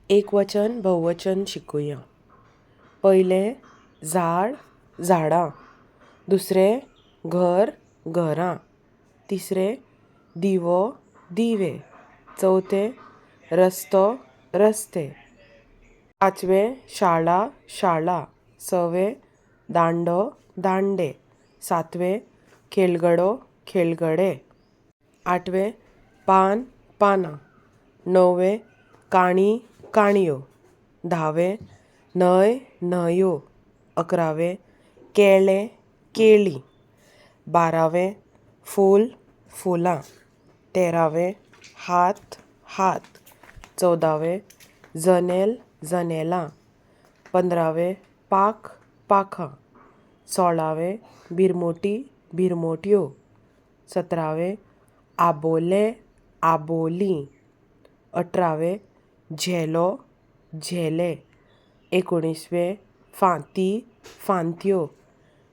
एकवचन भोववचन शिकुया. पयलें झाड झाडां, दुसरें घर घरां, तिसरें दिवो दिवे, चवथें रस्तो रस्ते, पांचवें शाळा शाळा, सवें दांडो दांडे, सातवें खेळगडो खेळगडे, आठवें पान पानां, णवें काणी काणयो, धावें न्हंय न्हंयो, अकरावें केळें केळीं, बारावें फूल फुलां, तेरावें हात हात, चवदावें जनेल जनेलां, पंदरावें पाख पाखां, सोळावें भिरमुटी भिरमुट्यो, सतरावें आबोलें आबोलीं, अठरावें झेलो झेले, एकोणिसवें फांती फांत्यो,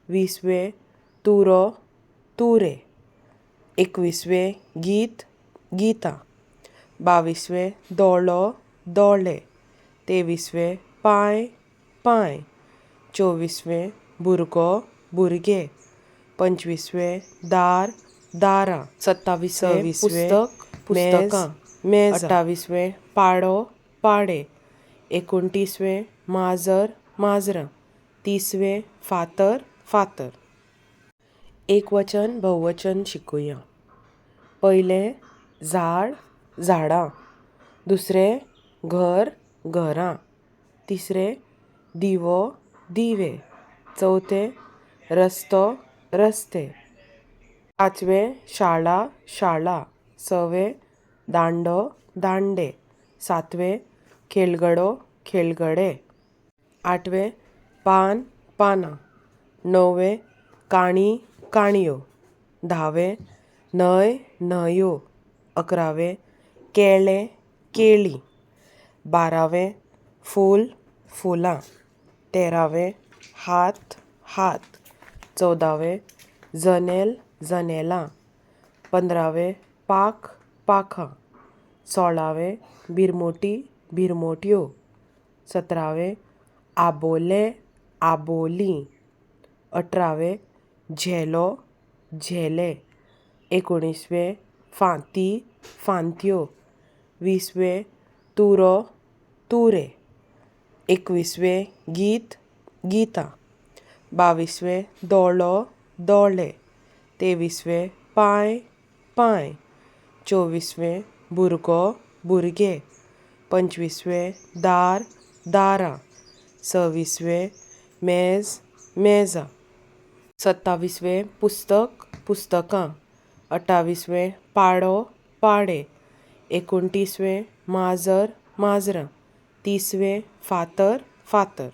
विसवें तुरो तुरे, एकविसवें गीत गितां, बावीसवें दोळो दोळे, तेविसवें पांय पांय, चोवीसवें भुरगो भुरगे, पंचवीसवें दार दारां, सत्तावीसवें सव्वीसवें पुस्तक मेज पुस्तकां, मेजां, अठ्ठावीसवें पाडो पाडे, एकोणतीसवें माजर माजरां, तिसवें फातर फातर. एकवचन भोववचन शिकुया. पयलें झाड झाडां, दुसरें घर घरां, तिसरें दिवो दिवे, चवथें रस्तो रस्ते, पांचवें शाळा शाळा, सवें दांडो दांडे, सातवें खेळगडो खेळगडे, आठवें पान पानां, णवें काणी काणयो, धावें न्हंय न्हंयो, अकरावें केळें केळीं, बारावें फूल फुलां, तेरावें हात हात, चवदावें जनेल जनेलां, पंदरावें पाख पाखां, सोळावें भिरमुटी भिरमुट्यो, सतरावें आबोलें आबोलीं, अठरावें झेलो झेले, एकोणिसवें फांती फांत्यो, विसवें तुरो तुरे, एकविसवें गीत गितां, बावीसवें दोळो दोळे, तेविसवें पांय पांय, चोवीसवें भुरगो भुरगे, पंचवीसवें दार दारां, सव्वीसवें मेज मेजां, सत्तावीसवें पुस्तक पुस्तकां, अठ्ठावीसवें पाडो पाडे, एकोणतीसवें माजर माजरां, तिसवें फातर फातर.